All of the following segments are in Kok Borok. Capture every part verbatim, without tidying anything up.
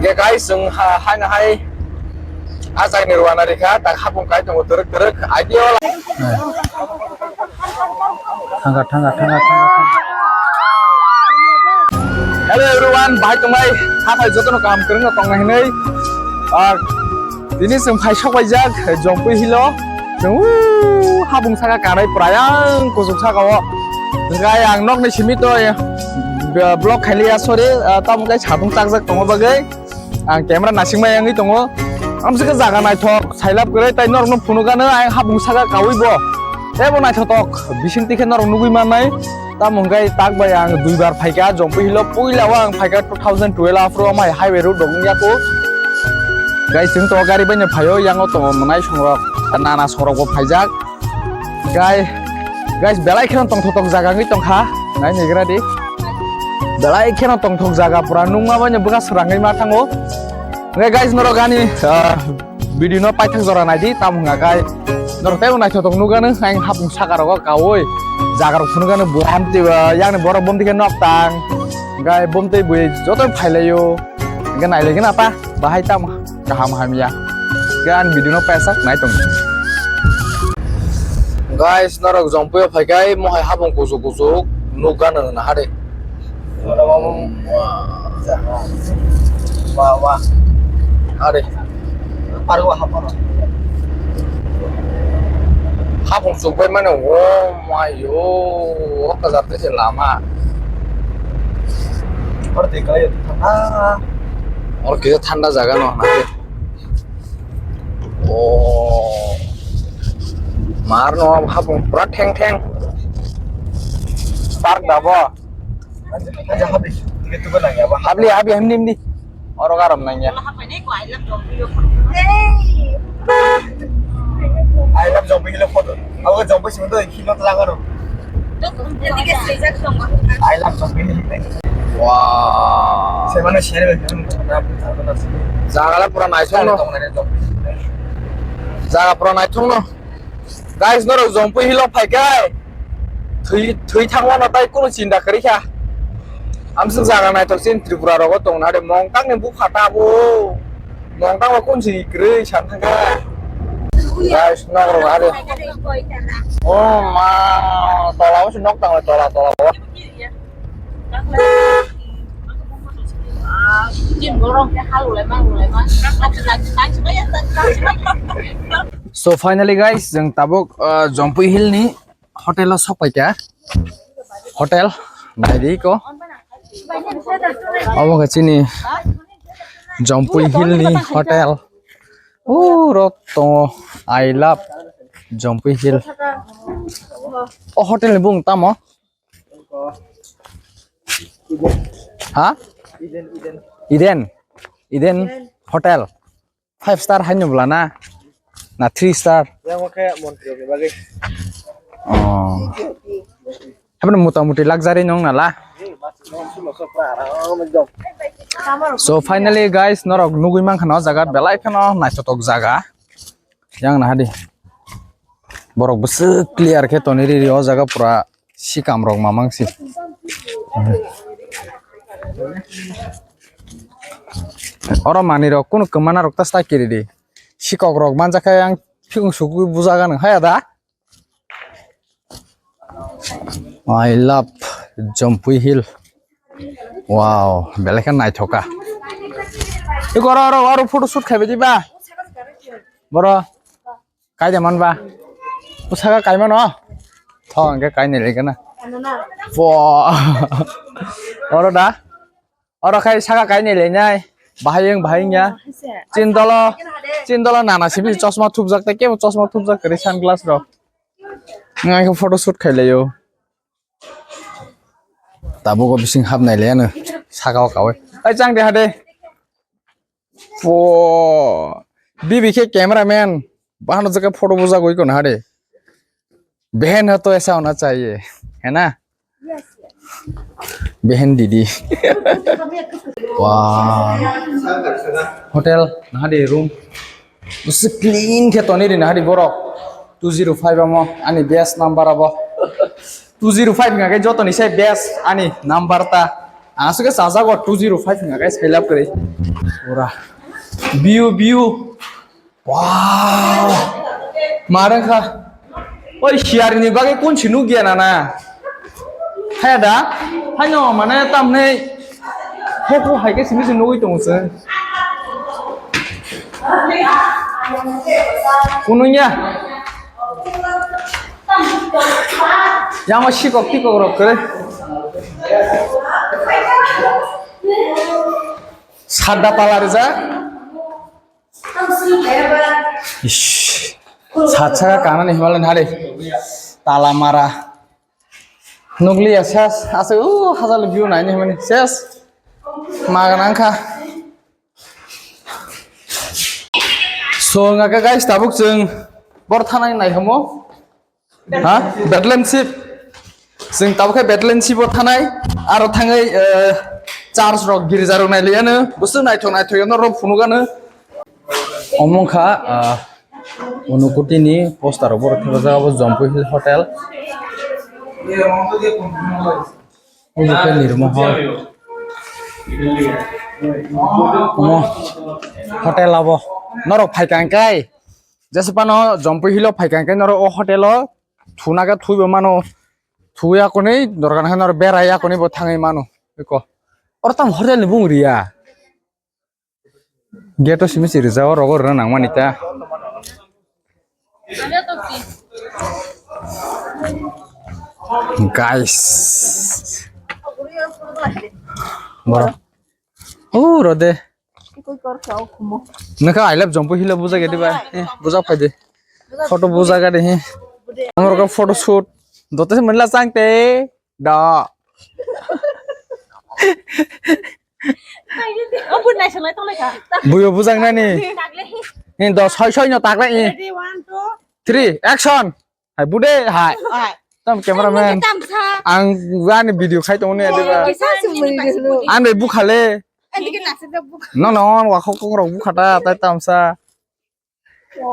Ke guys, chwng ha-, haino hai a jagani rwna rikha, tak hapung kai tongo twrwk twrwk, idea wala. Thanga, thanga, thanga, thanga, thanga. Hello everyone, bahai tongbai, hathai jotono kaham kwrwngno tongna hinwi. Ah, tini chwng phai sok paijak, Jompui Hillo. Chwng, uh, hapung saka kanai pura yang kuchuk saka o. Hwnkhe ang nokni simi to, eh, vlog khailiya, sorry, ah, tamo khe satung chakjak tongo bagwi. Ang camera nasingma yangwi tongo. Amsika jaga naithok, sailap kwrwi, tai norokno phunukgano ang hapung saka kaui bo. Teibo naithotok, bising tikhe norok nugui mannai. Tamo hwnkhe tak bai ang duibar phaikha, Jompui Hillo puila o ang phaikha two thousand twelve ro, amai highway road rok wngya kho. Guys, chwng to gari baino phaio, yango tongo mwnai songrok, nana sorok bo phaijak. Guys, guys, belai kheno tongthok jaga wngwi tongkha, nai naigra di. Belai kheno tongthok jaga pura nungma baino bwkha swrangwi ma thango. Hwnkhe guys, norok ani, ah, video no paithak jora naidi, tamo hwnga khe norok teibo naithotok nukgano, ang hapung saka rogo kaui jaga rok phunukgano bo amtwi, ah, yang ni borok bomti khe nok tang, hwnkhe bomtwi bui joto phailaio, hwnkhe nailaigwna ta bahai tamo kaham hamya, hwnkhe ani video no paithak nai tong. Guys, norok Jompui o phaikai mohai hapung kuchuk kuchuk nukgano hwna hade. Wa, wa. Are. Parwa hapano. Hapung chukbai mane, oh my, oh, o kajak tei se lama. Or de kaya thanda. Or kisa thanda jaga no na. Oh. Mar no hapung pura theng theng. Park da bo. Aja, aja, habis. Itu kan nang ya, Bang. Habli, habli, hamni, hamni. Oro garam nang ya. I love Jompui Hillo photo. Ako Jompui simi to Hillo tla karo. I love Jompui Hillo. Wow. Semana share be. Jaga la pura naithok no. Jaga pura naithok no. Guys, norok Jompui Hillo phaikai. Thwi, thwi thangmano tai kunu chinta kwrwi kha. Amsuk jaga naithok chini Tripura rogo tongna de mongkang ni bupha ta bo. Mongkang ba kun si kwrwi san thangkha. Guys, norok are. Oh ma, tola o si nok tang tola, tola o. So finally guys, jeng tabuk, uh, Jompui Hill ni hotel o sok paikha. Hotel naidi ko. Abo khe chini Jompui Hill ni hotel. Uro tongo I love Jompui Hill. O hotel ni bung tamo? Ha? Eden, Eden. Eden. Eden Hotel. Five star haino bwla na? Na three star? Yang oke montri oke bagi. Oh. Habno motamuti luxury nong nala. So finally guys, norok nugui mankha no jaga belai kheno naithotok jaga. Yang nahadi. Borok bwswk clear khe toni riri o jaga pura sikam rok mamang si. Oro manwi rok kunu kwmana rok ta sta kiri di. Sikok rok manjakhe yang phikung sukui bujaga nang haya da. I love Jompui Hill. Wow, belai khe naithoka. Iko oro, oro, oro photo shoot khaibai diba? Boro, kaida manba? Usaka kaimano? Tho, hwnkhe kainai lekana. Bo. Oro da? Oro khai saka kainwi lainai. Bahai wng, bahai wngya. Chini dolo, chini dolo nana simi chosma thupjak tei kebo chosma thupjak kwrwi sunglass rok. Wng khe photo shoot khai laio. Tabuk o bising hapnai laiano saka o kaui. Ai chang de hade. Po. Bibi khe cameraman. Bahano jaka photo bujak oi kono hade. Behen ho to aisa hona chahiye, hai na? Behen didi. Wow. Hotel, nahadi room. Busi clean khe toni ri nahadi borok. Two zero five amo, ani best number abo. Two zero five hingkha khe jotoni sai best ani number ta. Aswk khe chajago two zero five wngkha khe sailab kwrwi. Pura. View, view. Wow. Marang kha. Oi, siyari ni bagwi kun si nukya nana. Haya da? Haino mane tamne. Hoku hai khe simi se nugwi tongo se. Kununya. Yama sikok tikok rok kre. Sadda pala rija. Ish. Sat saka kanani himalai hari. Tala mara. Nukliya ses. Ase u hazal view naini himani ses. Maga nangkha. So, nga khe guys, tabuk chwng bor thanai nai homo. Ha? Bethlehem Ship. Chwng tabuk khe Bethlehem Ship o thanai. Aro thangwi, eh, church rok, girja rok nai liya no. Bwswk naithok naithok yano rok phunuk ano. Omo wngkha, ah, Unukoti ni poster rok boro thepajak abo Jampui Hill Hotel. Obo khe Nirmohol. Omo hotel abo. Norok phaikha hwnkhe, jesa phano Jampui Hill o phaikha hwnkhe norok o hotel o thuna khe thwibo mano. Thwi akonwi dorkar hwnkhe norok berai akonwi bo thangwi mano. Eko. Oro tamo hotel ni bung riya. Gate o simi se rijak o rogo rwna nangmani ta. Guys. Boro. Oh, rode. Nokha I love Jampui Hill o bujak ya diba? Eh, bujak phai de. Photo bujak ya de, he. Amar ka photo shoot. Dote se manla chang te. Da. Buyo bujang nani. Ni dos soi soi no takle ni. Ready, one, two. Three, action. Hai bude, hai. Tam cameraman. Ang ani video khai tong ni. Ang be bukhale. No, no, wa khok kong rok bukhata, tai tamsa.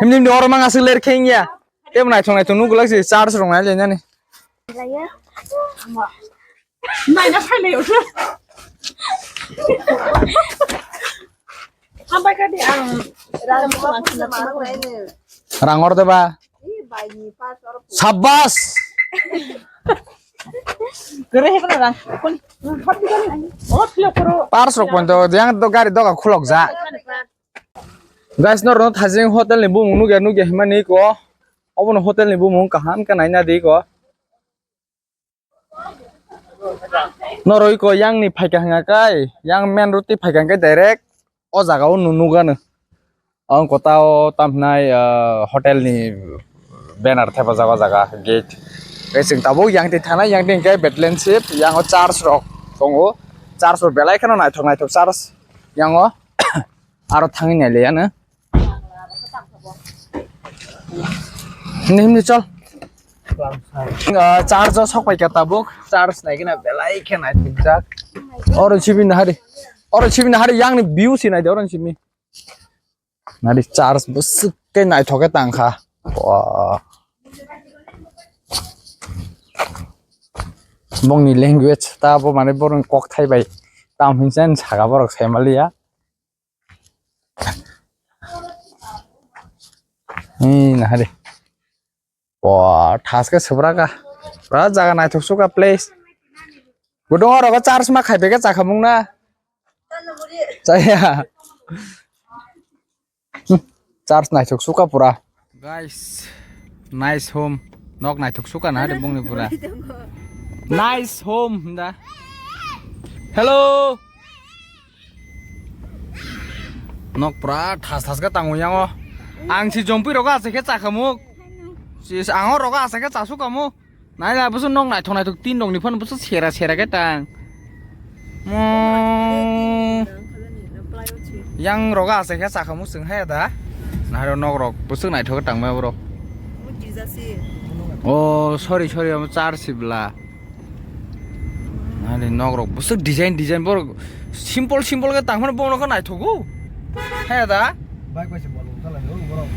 Himni himni oro mang aswk ler kheng ya. Tebo naithok naithok nuk glak si charge rok nai le nani. Naina phailai o. Hambai kha di ang. Rang or de ba. Sabbas. Kere he kena rang. Pars rok pon to yang do gari doga khulok ja. Guys, norokno thajeng hotel ni bumung nukya nukya himani ko. Obono hotel ni bumung kaham khe naina di ko. Norok ko yang ni phaikha hwnga kai, yang main road twi phaikha hwnkhe direct o jaga o nukgano. Ang kota o tamhinai, ah, hotel ni banner thepajak o jaga gate. Tei chwng tabuk yang twi thanai, yang twi hwnkhe Bethlehem Ship, yang o church rok tongo. Church rok belai kheno naithok naithok church yang o. Aro thangwi nailai ano. Himni himni chol. Ah, charge o sok pai kha tabuk. Charge nai gana belai khe naithokjak. Oro sibini hari. Oro sibini hari yang ni view si nai de oro sibini. Nari charge bwswk khe naithok khe tang kha. Wah. Bongni language ta bo mane borok kok thai bai. Tam hinsen saka borok sai maliya. Ni nahari. Wah, thaske subraka. Pura jaga naithok suka place. Gudung oro charge ma khai bege chakhamung na. Chaya. Hmm, charge naithok suka pura. Guys, nice home. Nok naithok suka na de bongni pura. Nice home da. Hello. Nok pura thas thas khe tango yango. Ang si jompui rogo ase khe chakhamuk. Si ang rogo ase khe chasu kamuk. Nai nai busu nok naithok naithok tin rokni phano busu sera sera khe tang. Mo. Yang rogo ase khe chakhamuk chwng haya da. Naharo nok rok busu naithok khe tang ma borok. Oh, sorry, sorry, amo char sibla. Ani nok rok bwswk design design borok simple simple khe tangmani borok khe naithogo. Haya da? Bike bai se bolong kala ni borok.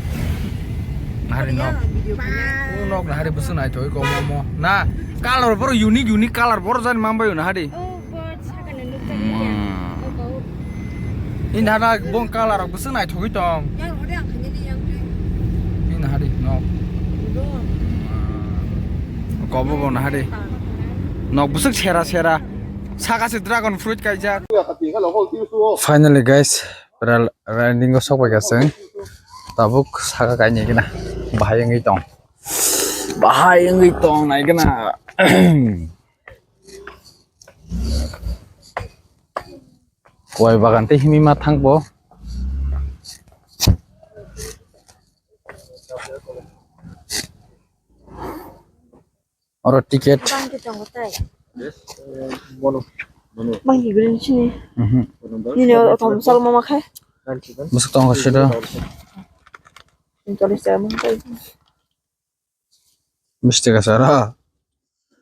Nahari nok. Video kanya. Oh, nok nahari bwswk naithok ko momo. Na color borok unique unique color borok jani mambai nahari. Oh, bo sakani nuk Ini hana bong colour rok bwswk naithogwi tong. Ini hari nok. Kobo bo nahari. Nok bwswk sera sera. Saka se dragon fruit kaijak. Finally guys, riding o sokbaikha chwng. Tabuk saka kainwi gana. Bahai wngwi tong. Bahai wngwi tong nai gana. Koi bagan tei himwi ma thang bo. Oro ticket. Bangkhe tongo tai. Bangkhe guri sini. Mhm. Nini o tom sal mama khai. Bwswk tongo sida. Cholish taka mung tai. Bish taka sara.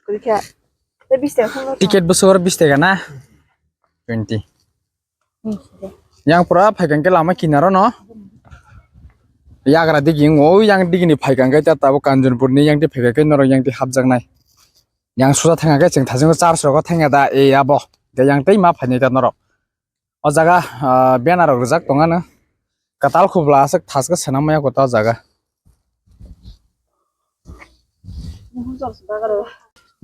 Kuri kha. Te bish taka phano. Ticket bwswk oro bish taka na? Twenty. Yang pura phaikang khe lama kinaro no. Yagra digi o yang digi ni phaikang khe ta tabuk Kanchanpur ni yang ti phaikang khe norok yang ti hapjaknai. Yang suja thangkha khe chwng thajak charch rogo thangya da e abo. De yang tei ma phainai ta norok. O jaga, ah, banner rok rijak tongano. Kwtal khubla aswk thaskhe swnam maya kwtal jaga.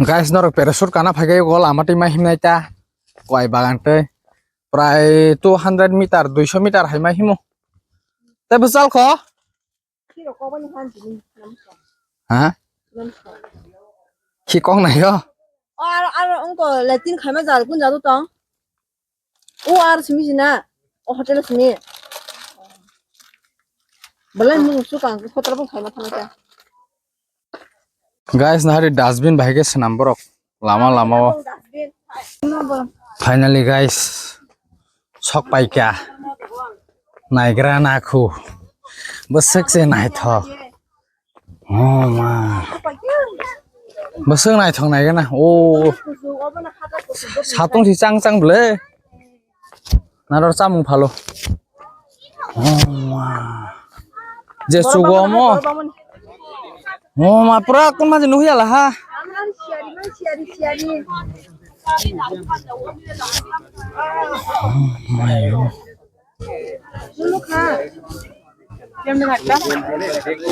Guys, norok parachute kana phaikai o lama twi ma himnai ta. Kwai bagan tei. Prai two hundred meter, duiso meter hai ma himo. Tei bwsal kho? Ha? Khi kok nai yo? Ar, ar, ongko latrine khaima jal kun jadu tong. O ar simi sina. O hotel simi. Belai mung su kang hotel bung khaima thangma ta. Guys, nahari dustbin bahai khe swnam borok lama lama o. Finally guys, sok paikha. Naigra nakhu. Bwswk se naithok. Oh ma. Bwswk naithok naigana. Oh. Satung si chang chang ble. Narok chamung phalo. Oh ma. Je sugo mo. Oh ma, pura kun ma je nuhi ala ha. Oh my God.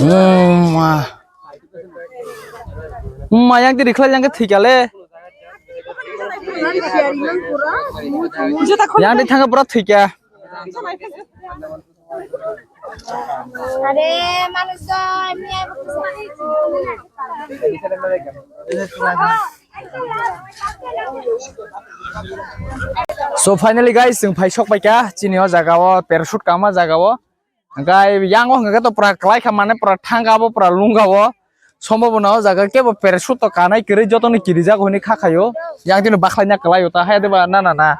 Oh ma. Ma yang tiri khlai yang ke thikale. Yang di thangka pura thikya. Are manuj do emni ai. So finally guys, chwng phai sok paikha chini o jaga o, parachute kama jaga o. Hwnkhe yang o hwnkhe to pura kwlai kha, mane pura thangka bo pura lungka o. Sombo bo na o jaga kebo parachute to kanai kwrwi, jotono kirijak hwnwi kha khaio. Yang tino bakhlaina kwlai o ta hai de ba na na na.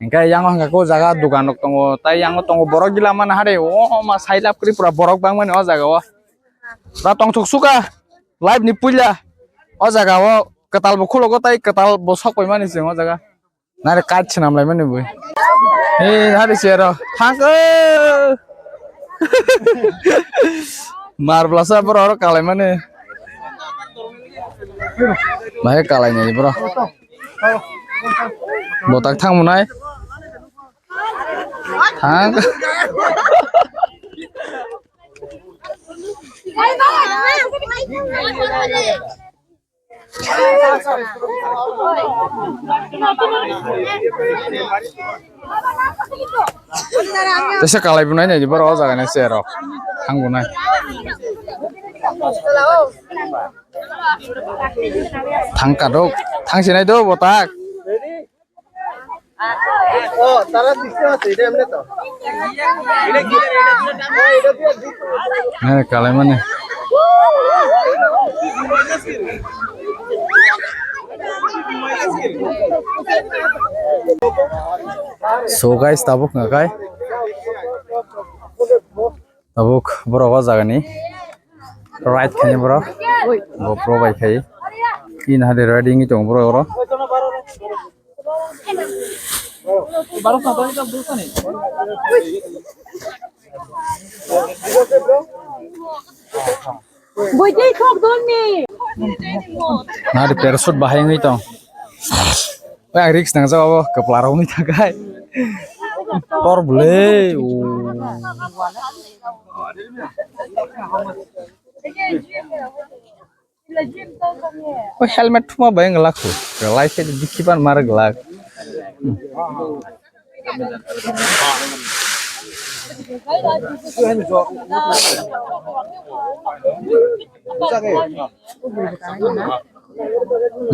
Hwnkhe yang o hwnkhe o jaga dukan rok tongo, tai yang o tongo borok gila mana hare o ma sai lab kwrwi pura borok bangmani o jaga o. Pura tongthok suka live ni puila o jaga o kwtal bo khulogo tai kwtal bo sok paimani chwng o jaga. Nare kach swnam lai mani bui. He hari sero thang o. Mar blasa bro oro kalai mani. Bahai kalai nai bro. Botak thang munai. Thang. Tesa kalai bunai nai boro o jaga ni se rok thang bunai. Thang kadok thang sinai do botak. Oh, tara disco ase, eta emne to. Nai kalai mani. So guys, tabuk ngakai. Tabuk borok o jaga ni ride khaini borok. GoPro bai khai. Ini hade riding tong borok oro. Nari parachute bahai wngwi tong. Oi, ang risk nangjak abo kwpla rok wngwi thangkha. Tor bwle. O helmet thuma bai wng glak kho. Lai khe dikhi ban mar glak.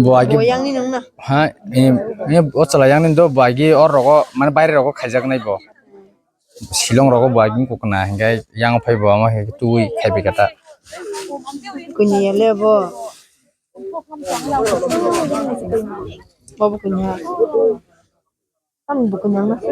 Bo agi bo yang ni nung na. Ha, em, em, o chala yang ni do bo agi or rogo, mane baire rogo khaijak nai bo. Silong rogo bo agi kokna, hinkhe yang phai bo, amo hinkhe twi khai bai kata. Kuni ya le bo. Bo bo kuni ya. Ang bukan yang nasi.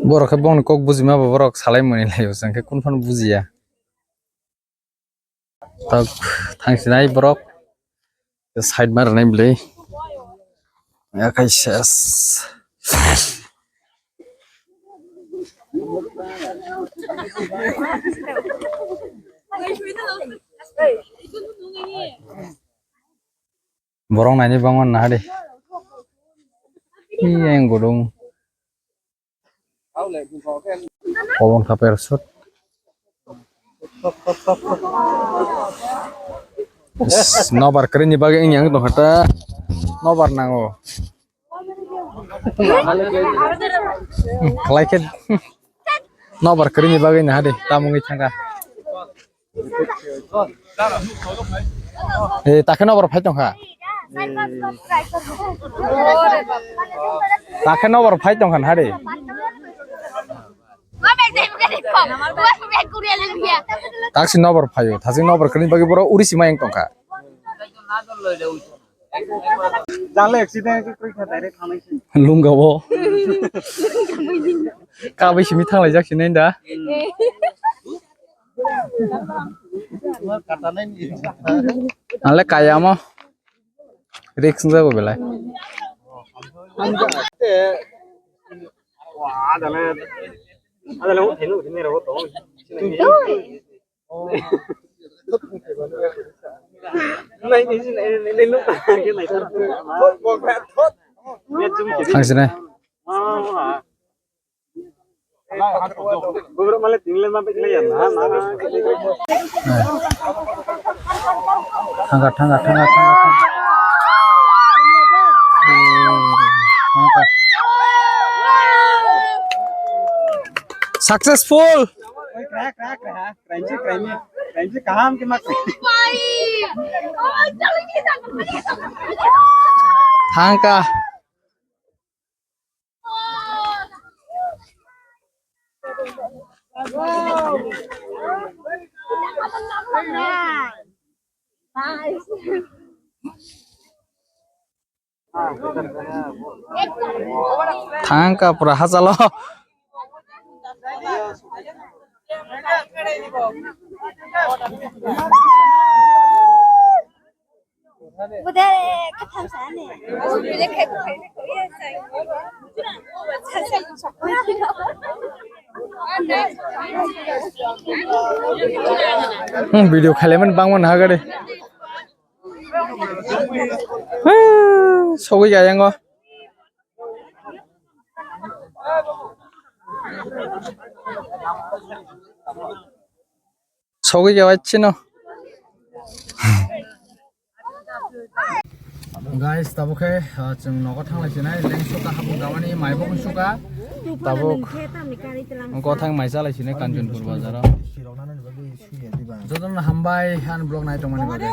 Borok khe bongni kok bujima bo borok salai mani lai, chwng khe kunu phano bujiya. Tak thangsinai borok side ma rwnai bwlwi. Yakhai ses. Borok naini bangma naha de. Iyeng gudung. Obong kha per sut. Is, nobar kwrwini bagwi wngya wng tongkha ta. Nobar nango. Khlai khe nobar kwrwini bagwi naha de, tamo wngwi thangkha. Eh, takhe nobar phai tongkha. Takhe nobar phai tongkha na de. Taksi nobar phaio, thasi nobar kwrwini bagwi borok uri sima yang tongkha. Janle accident khe koi kha direct thangnai se. Lungao. Kabai simi thanglaijak sinai da. Anle kaya mo. Risk jago belai. Thangsinai. Thangkha, thangkha, thangkha, thangkha, thangkha. Thangkha. Successful. Thangkha. Thangkha pura hachalo. Hmm, video khailaimani bangma naha gari. Hmm, sogwi kha yango. Sogwi kha chino. Guys, tabuk khe, ah, chwng nogo thanglai sinai, leng suka, hapung kamani, mai bo suka. Tabuk gothang mai chalai sinai Kanchanpur bazaro. Jotono hambai, ani vlog nai tongmani bagwi.